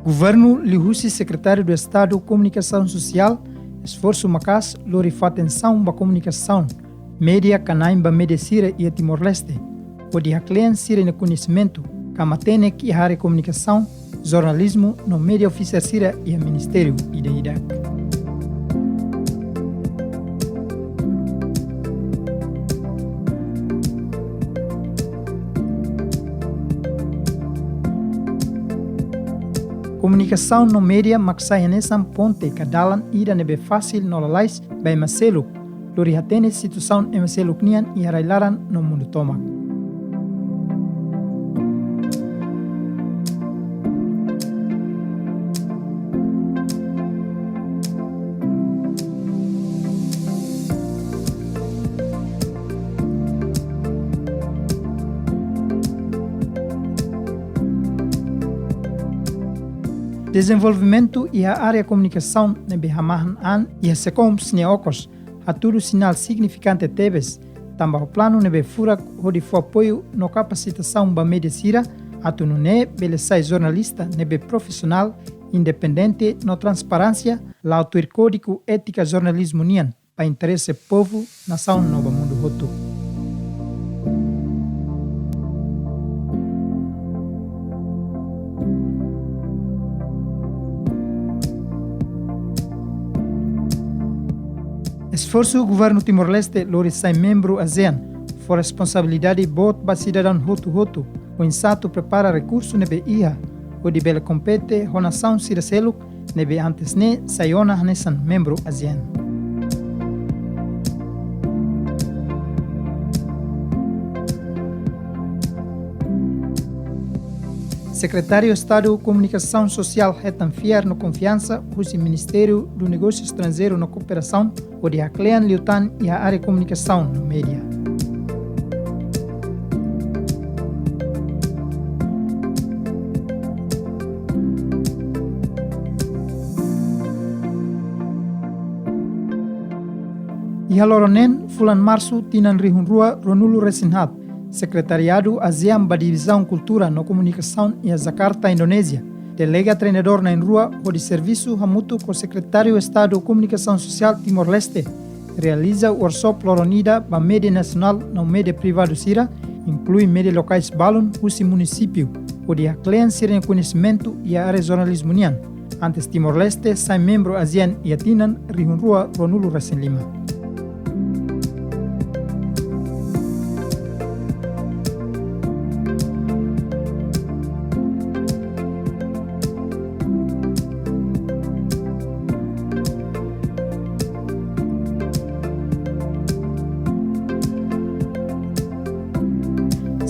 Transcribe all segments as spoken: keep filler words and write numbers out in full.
Governu liuhusi Sekretáriu Estadu Komunikasaun Sosiál esforsu maka'as lori fó atensaun ba komunikasaun, média ka na'in ba média sira iha Timor-Leste, hodi haklean sira-nia koñesimentu ka matenek iha área komunikasaun, jornalizmu no média ofisiál sira iha ministériu ida-idak. Komunikasaun no média mak sai hanesan ponte ka dalan ida ne'ebé fasil no lalais ba ema seluk, lori hatene situasaun ema seluk nian iha rai-laran no mundu tomak. Dezenvolvimentu iha área komunikasaun ne'ebé hamahan an iha SEKOMS nia okos hatudu sinál signifikante tebes, tanba ho planu ne'ebé furak hodi fó apoiu no kapasitasaun ba média sira, atu nune'e bele sai jornalista ne'ebé profisionál, independente no transparénsia, la'o tuir kódigu étika jornalizmu nian, ba interese povu, nasaun no ba mundu hotu. Esforsu governu Timor-Leste lori sai membru ASEAN fó responsabilidade boot ba sidadaun hotu-hotu, oinsá atu prepara rekursu ne'ebé iha, hodi bele kompete ho nasaun sira seluk ne'ebé antes ne'e sai ona hanesan membru ASEAN. Sekretáriu Estadu Komunikasaun Sosiál hetan fiar no konfiansa husi Ministériu Negósiu Estranjeiru no Kooperasaun, hodi haklean liután iha área komunikasaun no média. Iha loron neen, fulan Marsu, tinan rihun rua ruanulu-resin-haat, Sekretariadu ASEAN ba Divizaun Kultura no Komunikasaun iha Jakarta, Indonézia, delega treinadór na'in-rua hodi servisu hamutuk ho Sekretáriu Estadu Komunikasaun Sosiál Timor-Leste, realiza workshop loron ida ba média nasionál no média privadu sira, inklui média lokais balun husi munisípiu, hodi haklean sira-nia koñesimentu iha área jornalizmu nian, antes Timor-Leste sai membru ASEAN iha tinan rihun rua ruanulu-resin-lima.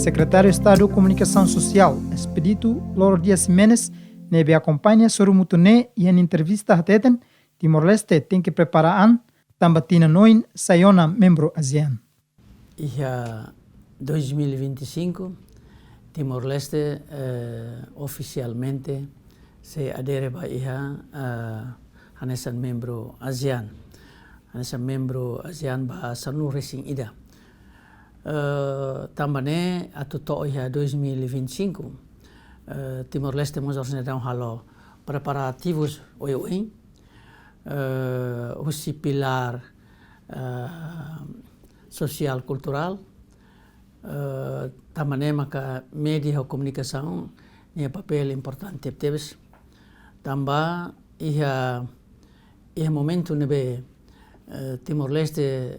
Sekretáriu Estadu Komunikasaun Sosiál, Expedito Loro Dias Ximenes, ne'ebé akompaña sorumutu ne'e iha nia entrevista hateten, Timor-Leste tenke prepara an, tanba tinan oin sai ona membru ASEAN. Iha dois mil e vinte e cinco, Timor-Leste, eh, ofisialmente sei adere ba iha, eh, hanesan membru ASEAN. Hanesan membru ASEAN ba sanulu-resin-ida. Eh, tanba ne'e atu to'o iha dois mil e vinte e cinco, eh, Timor-Leste mós harus daudaun halo preparativus oioin, eh, husi pilár, eh, sosiál kulturál, eh, tanba ne'e maka média ho komunikasaun nia papél importante tebes. Tanba iha, iha momentu ne'ebé, eh, Timor-Leste,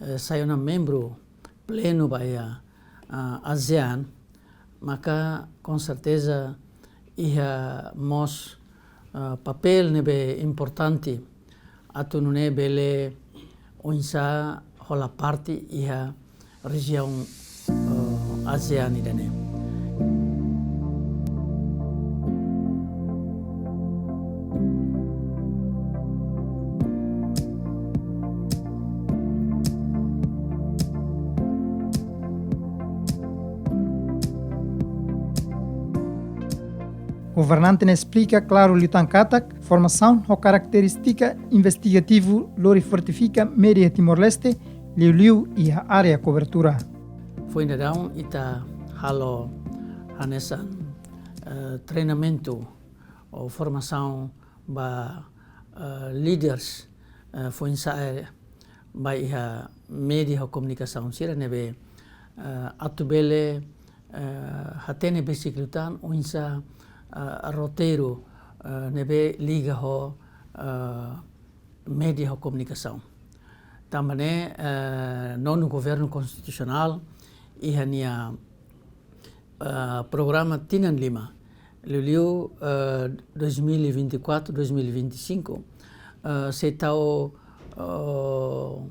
eh, sai ona membru plenu ba iha, ah, ASEAN, maka com certeza iha mós, ah, papél ne'ebé importante atu nune'e bele oinsá hola parte iha rejiaun, eh, ASEAN ida-ne'e. Governante ne'e esplika klaru liután katak formasaun ho karakterístika investigativu lori fortifika média Timor-Leste, liuliu iha área kobertura. Foin daudaun ita halo hanesan, eh, treinamentu Ou formasaun ba, eh, líderes, eh, foin-sa'e ba iha média ho komunikasaun sira ne'ebé, eh, atu bele, eh, hatene besik liután oinsá, eh, roteiru, eh, ne'ebé liga ho, eh, média ho komunikasaun. Tanba ne'e, eh, nonu governu konstitusionál iha nia, eh, programa tinan lima, liuliu, eh, dois mil e vinte e quatro, dois mil e vinte e cinco, eh, sei tau, eh,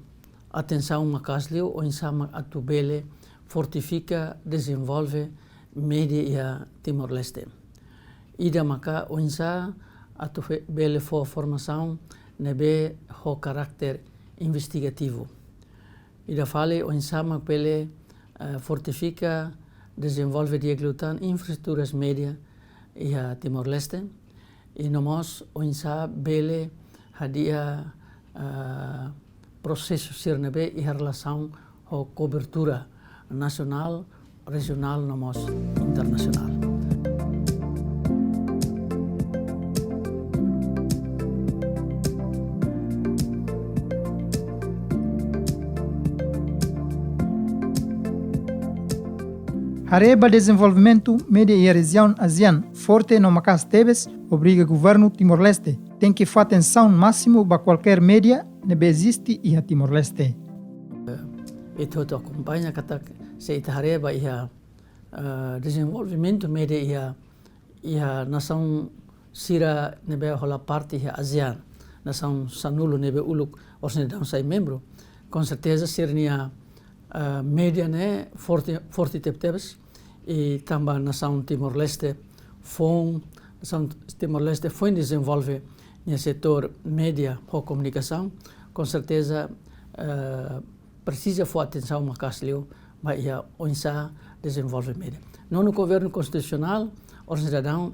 atensaun maka'as liu oinsá mak atu bele fortifika, dezenvolve média iha Timor-Leste. Ida maka oinsá atu fe-, bele fó formasaun ne'ebé ho karáter investigativu. Ida fali oinsá mak bele, eh, fortifika, dezenvolve di'ak liután infraestruturas média iha Timor-Leste. I no mós oinsá bele hadi'a, eh, prosesu sira ne'ebé iha relasaun ho kobertura nasionál, rejionál no mós internasionál. Haree ba dezenvolvimentu média iha rejiaun ASEAN forte no maka'as tebes, obriga governu Timor-Leste tenke fó atensaun másimu ba kualkér média ne'ebé eziste iha Timor-Leste. Ita hotu akompaña katak se ita haree ba iha, eh, dezenvolvimentu média iha, iha nasaun sira ne'ebé hola parte iha ASEAN, nasaun sanulu ne'ebé uluk oras ne'e daudaun sai membru, com certeza sira-nia, eh, média ne'e forte, forte tebetebes, i tanba nasaun Timor-Leste foun, nasaun Timor-Leste foin dezenvolve nia setór média ho komunikasaun, com certeza, eh, presiza fó atensaun maka'as liu ba iha oinsá dezenvolve média. Nonu governu konstitusionál, oras ne'e daudaun,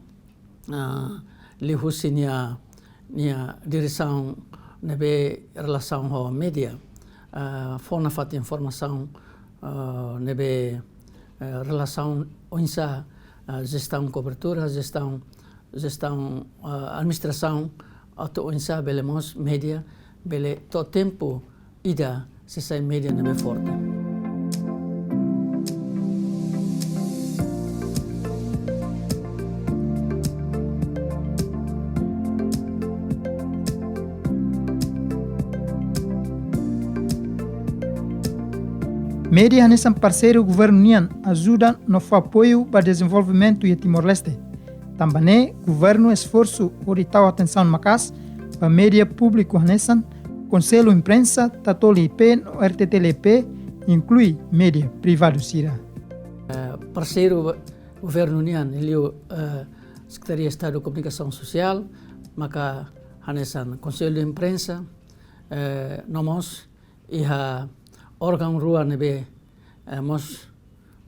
ah, liuhusi nia, nia diresaun ne'ebé relasaun ho média, ah, fó nafatin informasaun, ah, ne'ebé, eh, relasaun oinsá, ah, jestaun kobertura, jestaun, jestaun, ah, administrasaun, atu oinsá bele mós média bele to'o tempu ida sei sai média ne'ebé forte. Média hanesan parseiru governu nian, ajuda no fó apoiu ba dezenvolvimentu iha Timor-Leste. Tanba ne'e, governu esforsu hodi tau atensaun maka'as ba média públiku hanesan Konsellu Imprensa, Tatoli I P no R T T L I P, inklui média privadu sira. Eh, parseiru governu nian, liu, eh, Sekretaria Estadu Komunikasaun Sosiál, maka hanesan Konsellu Imprensa, eh, no mós iha órgaun rua ne'ebé, eh, mós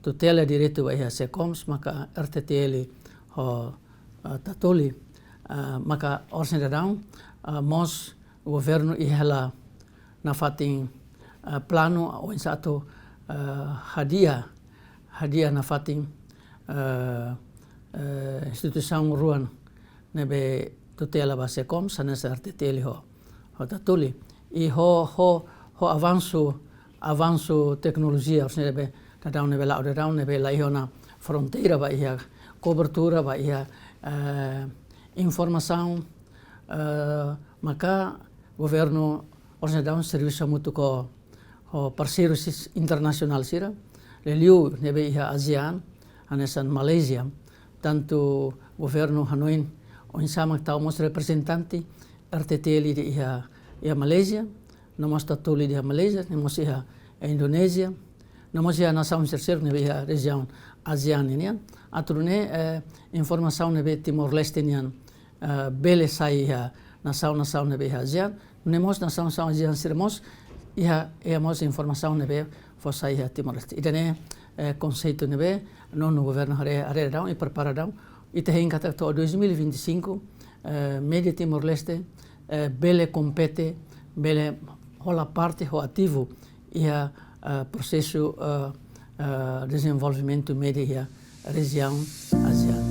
tutela diretu ba iha SECOMS, maka R T T L ho, eh, Tatoli, eh, maka oras ne'e daudaun, eh, mós governu iha hela nafatin, eh, planu oinsá atu, eh, hadi'a, hadi'a nafatin, eh, eh, instituisaun rua ne'ebé tutela ba SECOMS, hanesan R T T L ho, ho Tatoli. I ho, ho, ho avansu, avansu teknolojia, oras ne'ebé daudaun ne'ebé la'o daudaun ne'ebé la iha ona fronteira ba iha kobertura, ba iha, eh, informasaun, eh, maka governu oras ne'e daudaun servisu hamutuk ho, ho parseiru sis-, internasionál sira, liuliu ne'ebé iha ASEAN, hanesan Malázia, tantu governu hanoin oinsá mak tau mós reprezentante R T T L ida iha, iha Malázia, no mós Tatoli ida iha Malázia, no mós iha Indonézia, no mós iha nasaun terseiru ne'ebé iha rejiaun ASEAN nian. Atu nune'e, eh, informasaun ne'ebé Timor-Leste nian, eh, bele sai iha nasaun-nasaun ne'ebé iha ASEAN, nune'e mós nasaun-nasaun ASEAN sira mós iha, iha mós informasaun ne'ebé fó sai iha Timor-Leste. Ida-ne'e, eh, konseitu ne'ebé nonu governu haree, haree daudaun i prepara daudaun. Ita hein katak to'o dois mil e vinte e cinco, eh, média Timor-Leste, eh, bele kompete, bele hola parte ho ativu iha, eh, prosesu, eh, eh, dezenvolvimentu média iha rejiaun ASEAN.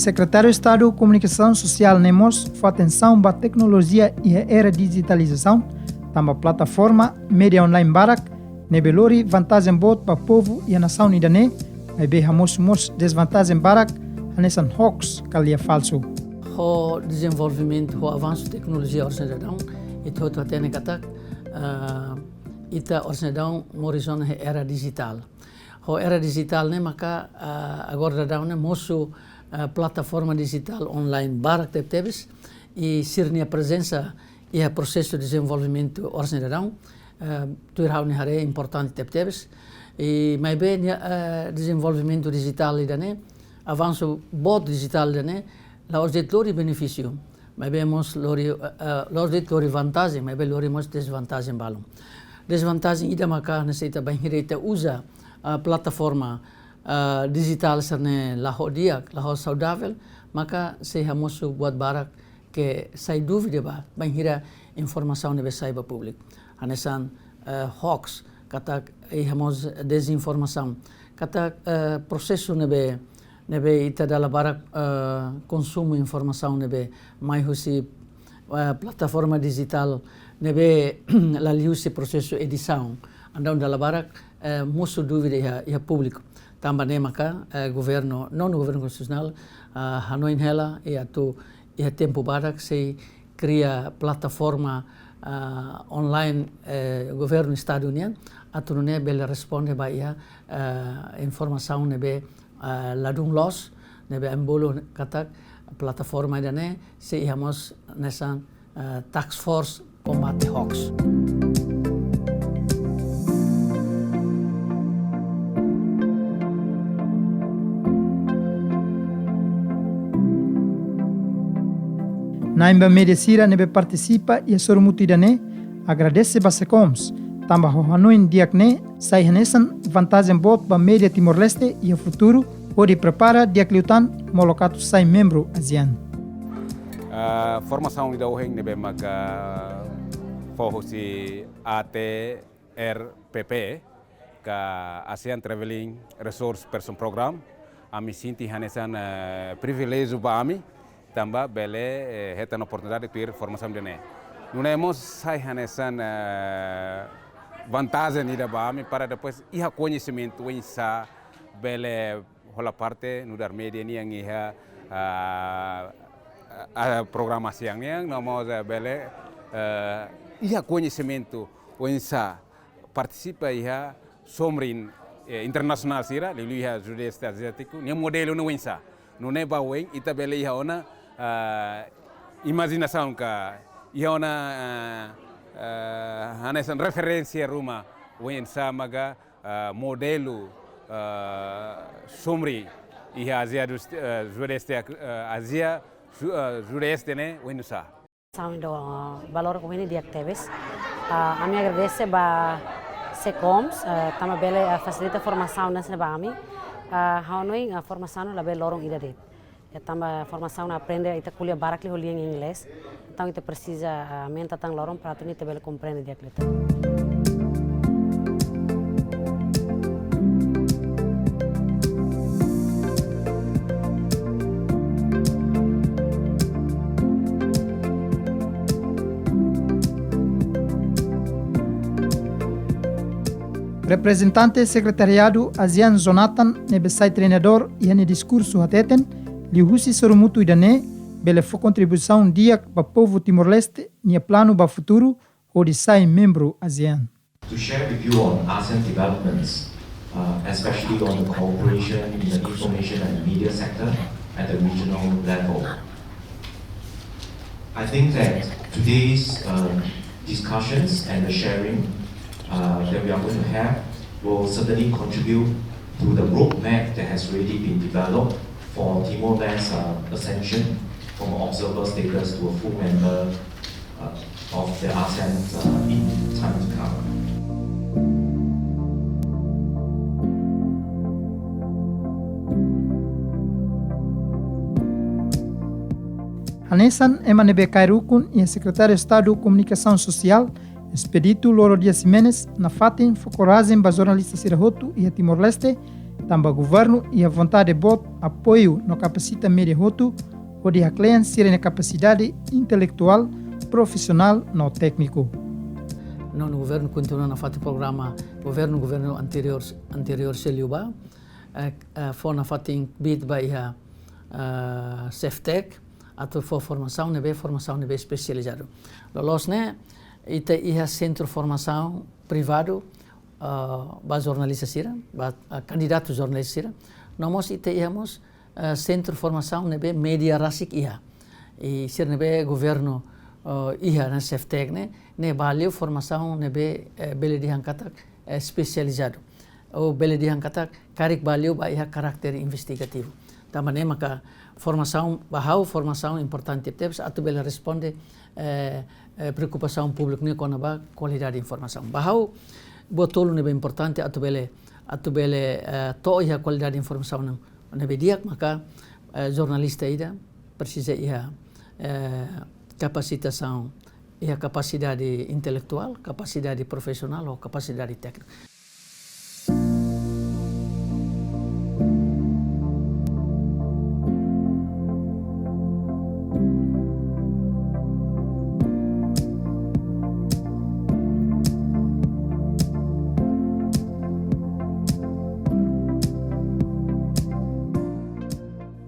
Sekretáriu Estadu Komunikasaun Sosiál ne'e mós fó atensaun ba teknolojia iha era dijitalizasaun, tanba plataforma média online barak ne'ebé lori vantajen boot ba povu iha nasaun ida-ne'e, maibé hamosu mós dezvantajen barak, hanesan hoax ka lia falsu. Ho dezenvolvimentu, ho avansu teknolojia Oras Ne'e Daudaun, ita hotu hatene katak, ah, ita Oras Ne'e Daudaun moris ona iha era dijitál. Ho era dijitál ne'e maka, ah, agora daudaun ne'e mosu, ah, plataforma dijitál online barak tebetebes, i sira-nia prezensa iha prosesu dezenvolvimentu Oras Ne'e Daudaun, eh, tuir ha'u-nia haree importante tebetebes. I maibé nia, eh, dezenvolvimentu dijitál ida-ne'e, avansu boot dijitál ida-ne'e, la'ós de'it lori benefísiu, maibé mós lori, eh, eh, la'ós de'it lori vantajen, maibé lori mós dezvantajen balun. Dezvantajen ida maka hanesan ita bainhira ita uza, eh, plataforma, eh, dijitál sira-ne'e la ho di'ak, la ho saudavel, maka sei hamosu buat barak ke sai dúvida ba, bainhira informasaun ne'ebé sai ba públiku. Hanesan, eh, hoax, katak iha mós dezinformasaun, katak, eh, prosesu ne'ebé, ne'ebé ita dala barak, eh, konsumu informasaun ne'ebé mai husi, eh, plataforma dijitál ne'ebé la liuhusi prosesu edisaun. Entaun dala barak, eh, mosu dúvida iha, iha públiku. Tanba ne'e maka, eh, governu, nonu governu konstitusionál, ah, hanoin hela, i atu iha tempu badak sei kria plataforma, ah, online, eh, governu estadu nian, atu nune'e bele responde ba iha, eh, informasaun ne'ebé, eh, ladún loos, ne'ebé ema bolu katak plataforma ida-ne'e sei iha mós hanesan, eh, task force kombate hoax. Na'in ba média sira ne'ebé partisipa iha sorumutu ida-ne'e agradese ba SEKOMS, tanba ho hanoin di'ak ne'e sai hanesan vantajen boot ba média Timor-Leste iha futuru, hodi prepara di'ak liután molok atu sai membru ASEAN. Ah, formasaun ida ohin ne'ebé maka fó husi A T R P P, ka ASEAN Traveling Resource Person Program, ami sente hanesan, eh, priviléjiu ba ami, tanba bele, eh, hetan oportunidade tuir formasaun ida-ne'e. Nune'e mós sai hanesan, eh, vantajen ida ba ami para depois iha koñesimentu oinsá bele hola parte nu'udar média nian iha, ah, ah, programa ASEAN nian, no mós, eh, bele, eh, iha koñesimentu oinsá partisipa iha sorin, eh, internasionál sira, liuliu iha Sudeste Aziátiku, nia modelu ne'e oinsá. Nune'e ba oin, ita bele iha ona, ah, imajinasaun ka, iha ona, ah, ah, hanesan referénsia ruma, oinsá maka, ah, modelu, ah, sorin iha Ázia dus-, ah, Sudeste, ah, Ázia, Su-, ah, Sudeste ne'e, oinsá. Saun do, ah, valór ko ini di'ak tebes. Ah, ami agradese ba SEKOMS, ah, tanba bele, ah, fasilita formasaun ne'e ba ami. Ah, ha'u hanoin, ah, formasaun labele loron ida de'it. Ya, tanba formasaun aprende, ita ko'alia barak liu ho lian inglés. Entaun ita presiza, ah, aumenta tan loron para atu nune'e ita bele komprende di'ak liután. Reprezentante Sekretariadu ASEAN Jonathan ne'ebé sai treinadór iha nia diskursu hateten, liuhusi sorumutu ida-ne'e bele fó kontribuisaun di'ak ba povu Timor-Leste nia planu ba futuru hodi sai membru ASEAN. To share with you on ASEAN developments, uh, especially on the cooperation in the information and media sector at the regional level. I think that today's, um, discussions and the sharing, uh, that we are going to have will certainly contribute to the roadmap that has already been developed for Timor-Leste, uh, ascension from an observer status to a full member, uh, of the ASEAN, uh, in time to come. Hanesan ema ne'ebé kaer ukun iha Sekretáriu Estadu Komunikasaun Sosiál, Expedito Loro Dias Ximenes, nafatin fó korajen ba jornalista sira hotu iha Timor-Leste, Tanba governu iha vontade boot, apoiu no kapasita média hotu, hodi haklean sira-nia kapasidade intelektuál, profisionál no tékniku. Nonu governu kontinua nafatin programa governu, governu anteriór, anteriór sira liubá, eh, eh, fó nafatin kbiit ba iha, eh, Ceftech, atu fó formasaun ne'ebé, formasaun ne'ebé espesializadu. Loloos ne'e, ita iha sentru formasaun privadu, ah, ba jornalista sira, ba, ah, kandidatu jornalista sira. No mós ita iha mós, ah, sentru formasaun ne'ebé média rasik iha. I sira ne'ebé governu, ah, iha ne'e Ceftech ne'e, ne'e ba liu formasaun ne'ebé, eh, bele dehan katak, eh, espesializadu. Ou bele dehan katak karik ba liu ba iha karáter investigativu. Tanba ne'e maka formasaun, ba ha'u formasaun importante tebes atu bele responde, eh, eh, preokupasaun públiku nian kona-ba kualidade informasaun. Ba ha'u buat tolu ne'ebé importante atu bele, atu bele, eh, to'o iha kualidade informasaun ne'ebé di'ak maka, eh, jornalista ida presiza iha, eh, kapasitasaun, iha kapasidade intelektuál, kapasidade profisionál ou kapasidade téknika.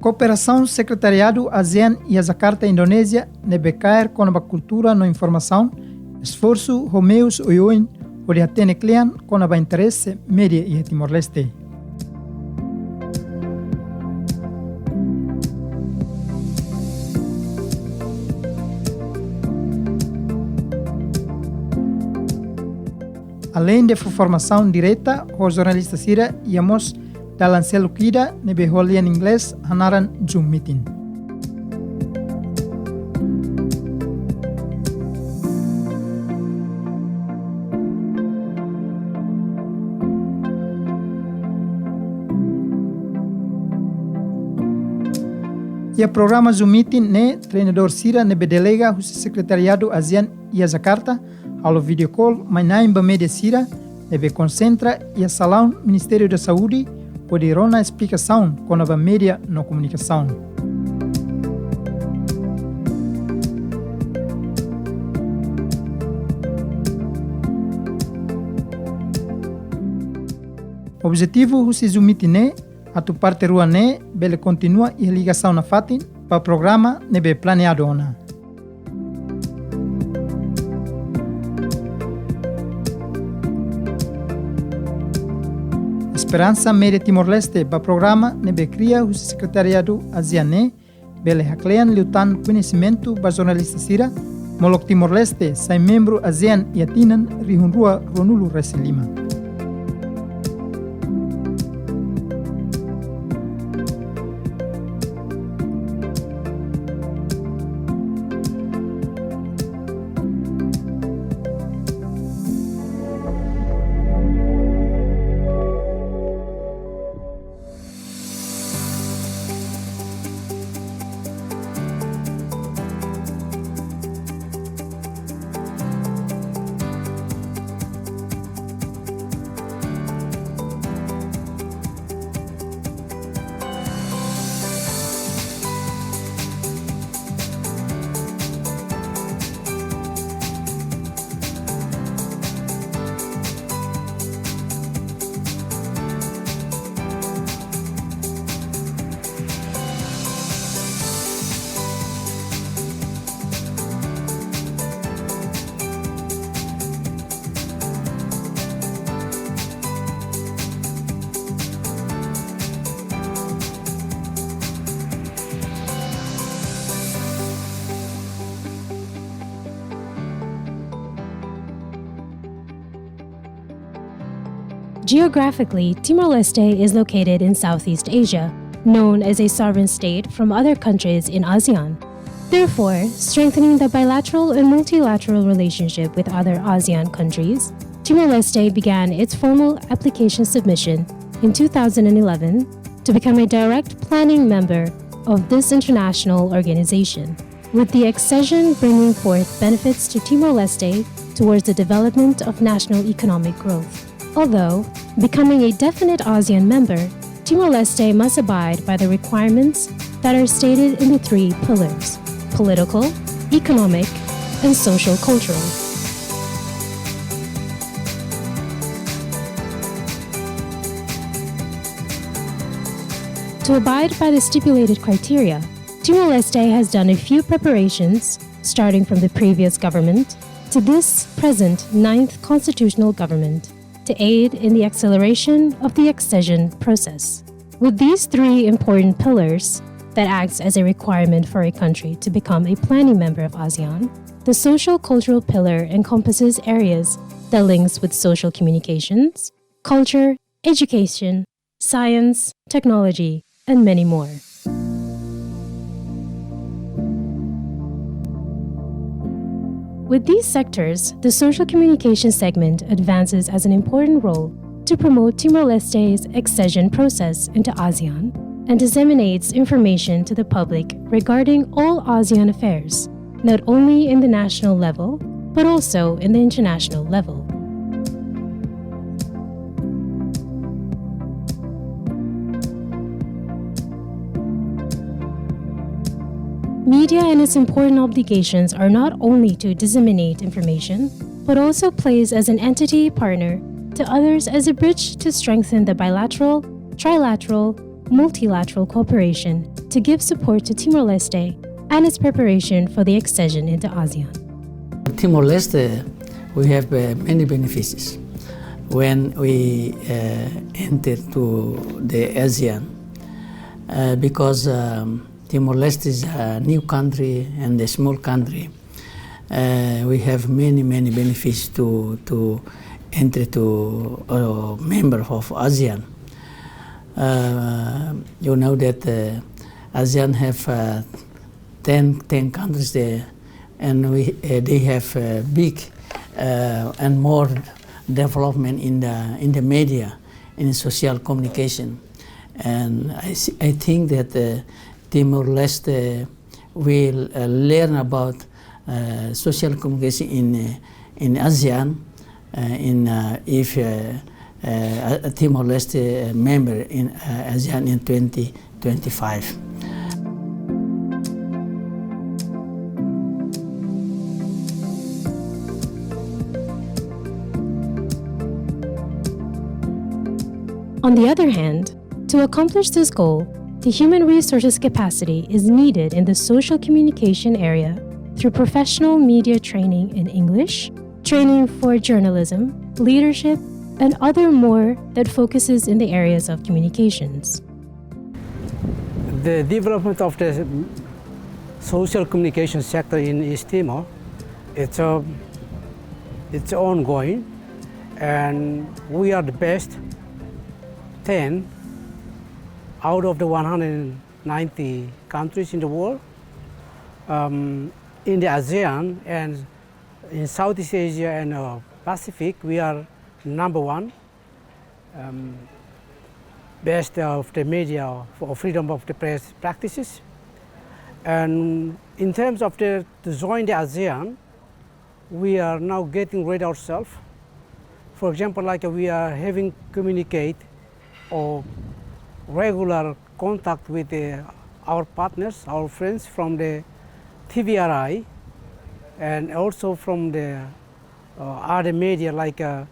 Kooperasaun Sekretariadu ASEAN iha Jakarta, Indonézia, ne'ebé kaer kona-ba kultura no informasaun, esforsu ho meius oioin hodi hatene klean kona-ba interese média iha Timor-Leste. Aleinde fó formasaun direta ho jornalista sira, iha mós dalan seluk ida ne'ebé ho lian Inglés hanaran Zoom Meeting. Iha programa Zoom Meeting ne'e, treinadór sira ne'ebé delega husi Sekretariadu ASEAN iha Jakarta halo video call mai-na'in ba média sira ne'ebé konsentra iha salaun Ministériu da Saúde, hodi rona esplikasaun kona-ba média no komunikasaun. Objetivu husi Zoom Meeting ne'e atu parte rua ne'e bele kontinua iha ligasaun nafatin ba programa ne'ebé planeadu ona. Esperansa média Timor-Leste ba programa ne'ebé kria husi Sekretariadu ASEAN ne'e bele haklean liután koñesimentu ba jornalista sira, molok Timor-Leste sai membru ASEAN iha tinan rihun rua ruanulu resin lima. Geographically, Timor-Leste is located in Southeast Asia, known as a sovereign state from other countries in ASEAN. Therefore, strengthening the bilateral and multilateral relationship with other ASEAN countries, Timor-Leste began its formal application submission in two thousand eleven to become a direct planning member of this international organization, with the accession bringing forth benefits to Timor-Leste towards the development of national economic growth. Although becoming a definite ASEAN member Timor-Leste must abide by the requirements that are stated in the three pillars: political, economic, and social cultural. To abide by the stipulated criteria, Timor-Leste has done a few preparations, starting from the previous government to this present ninth constitutional government, to aid in the acceleration of the accession process. With these three important pillars that acts as a requirement for a country to become a planning member of ASEAN, the social-cultural pillar encompasses areas that links with social communications, culture, education, science, technology, and many more. With these sectors, the social communication segment advances as an important role to promote Timor-Leste's accession process into ASEAN and disseminates information to the public regarding all ASEAN affairs, not only in the national level, but also in the international level. Media and its important obligations are not only to disseminate information, but also plays as an entity partner to others as a bridge to strengthen the bilateral, trilateral, multilateral cooperation to give support to Timor-Leste and its preparation for the accession into ASEAN. Timor-Leste, we have uh, many benefits when we uh, enter to the ASEAN, uh, because um, Timor-Leste is a new country and a small country. Uh, we have many, many benefits to, to enter to uh, member of ASEAN. Uh, you know that uh, ASEAN have uh, ten, ten countries there, and we, uh, they have uh, big uh, and more development in the, in the media, in social communication. And I, s- I think that uh, Timor-Leste will uh, learn about uh, social communication in, uh, in ASEAN, uh, in, uh, if uh, uh, Timor-Leste uh, member in uh, ASEAN in twenty twenty-five. On the other hand, to accomplish this goal, the human resources capacity is needed in the social communication area through professional media training in English, training for journalism, leadership, and other more that focuses in the areas of communications. The development of the social communication sector in East Timor, it's, uh, it's ongoing, and we are the best ten out of the one hundred ninety countries in the world. Um, in the ASEAN and in Southeast Asia and uh, Pacific, we are number one, um, best of the media for freedom of the press practices. And in terms of the, to join the ASEAN, we are now getting ready ourselves. For example, like, we are having communicate or regular contact with the, our partners, our friends from the T V R I, and also from the uh, other media like uh,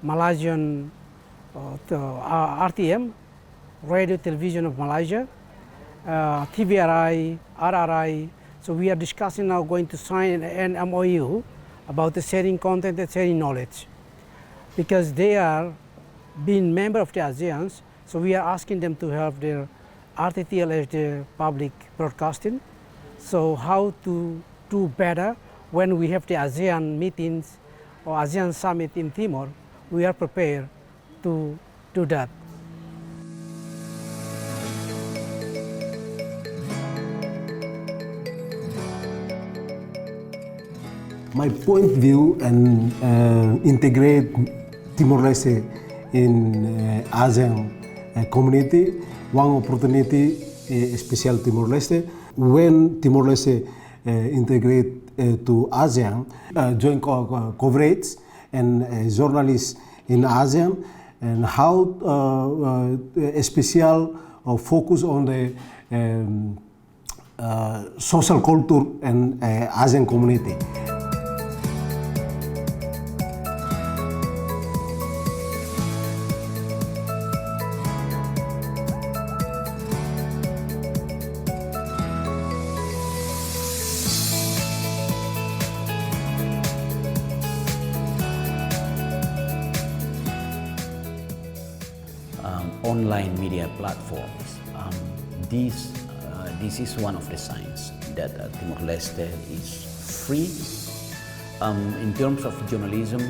Malaysian uh, the, uh, R T M, Radio Television of Malaysia, uh, T V R I, R R I. So we are discussing now going to sign an M O U about the sharing content and sharing knowledge, because they are being member of the ASEAN. So we are asking them to help their R T T L as the public broadcasting. So how to do better when we have the ASEAN meetings or ASEAN summit in Timor? We are prepared to do that. My point view and uh, integrate Timor-Leste in uh, ASEAN uh, community, one opportunity uh, special Timor-Leste. When Timor-Leste uh, integrate uh, to ASEAN, uh, joint co- co- coverage and uh, journalists in ASEAN, And how, uh, uh, special, uh, focus on the, um, uh, social culture and, uh, ASEAN community. Um, online media platforms. Um, this, uh, this is one of the signs that, uh, Timor-Leste is free. Um, in terms of journalism,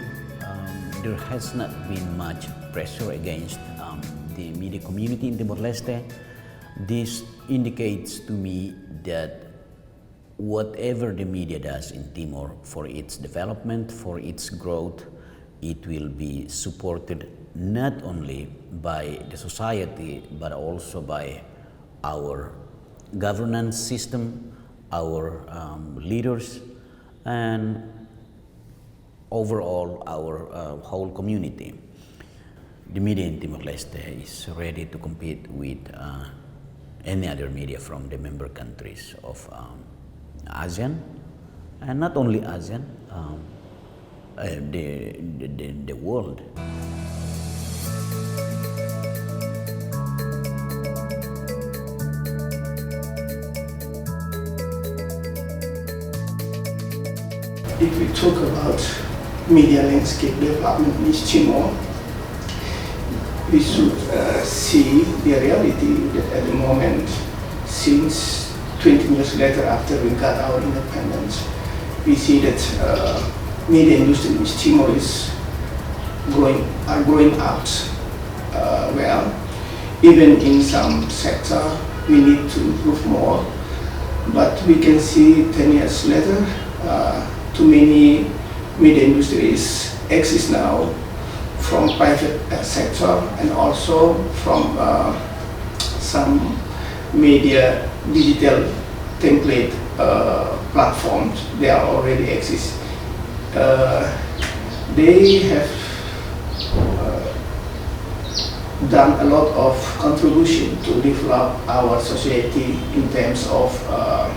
um, there has not been much pressure against, um, the media community in Timor-Leste. This indicates to me that whatever the media does in Timor for its development, for its growth, it will be supported not only by the society, but also by our governance system, our, um, leaders, and overall our, uh, whole community. The media in Timor-Leste is ready to compete with, uh, any other media from the member countries of, um, ASEAN, and not only ASEAN, um, uh, the, the, the, the world. If we talk about media landscape development in East Timor, we should, uh, see the reality that at the moment, since twenty years later after we got our independence, we see that, uh, media industry in East Timor is growing, are growing out, uh, well. Even in some sector, we need to improve more. But we can see ten years later, uh, too many media industries exist now from private, uh, sector and also from, uh, some media digital template, uh, platforms. They are already exist. Uh, they have, uh, done a lot of contribution to develop our society in terms of, uh,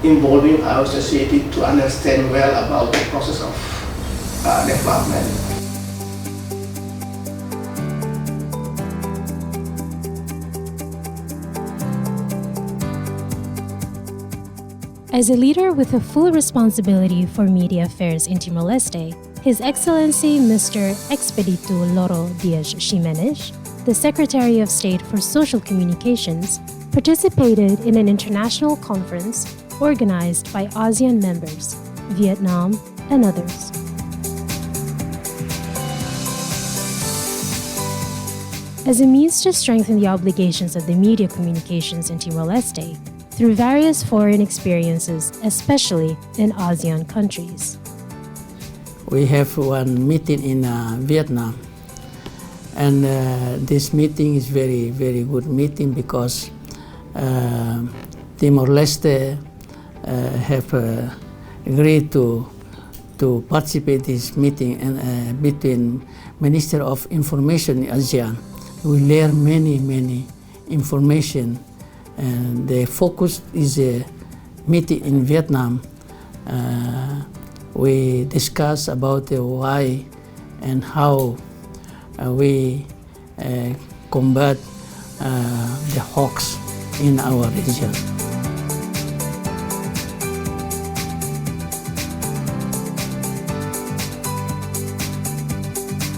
involving our society to understand well about the process of, uh, development. As a leader with a full responsibility for media affairs in Timor-Leste, His Excellency Mister Expedito Loro Dias Ximenes, the Secretary of State for Social Communications, participated in an international conference organized by ASEAN members, Vietnam, and others. As a means to strengthen the obligations of the media communications in Timor-Leste through various foreign experiences, especially in ASEAN countries. We have one meeting in, uh, Vietnam, and, uh, this meeting is very, very good meeting because, uh, Timor-Leste, uh, have, uh, agreed to, to participate this meeting and, uh, between Minister of Information in ASEAN. We learn many, many information, and the focus is a meeting in Vietnam. Uh, we discuss about the why and how, uh, we, uh, combat, uh, the hoax in our region.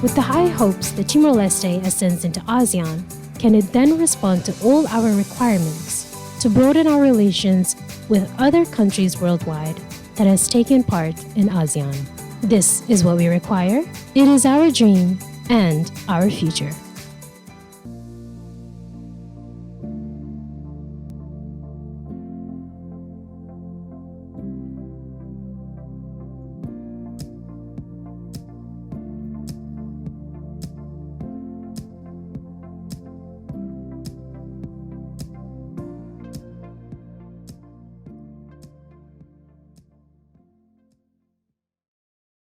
With the high hopes that Timor-Leste ascends into ASEAN, can it then respond to all our requirements to broaden our relations with other countries worldwide that has taken part in ASEAN? This is what we require. It is our dream and our future.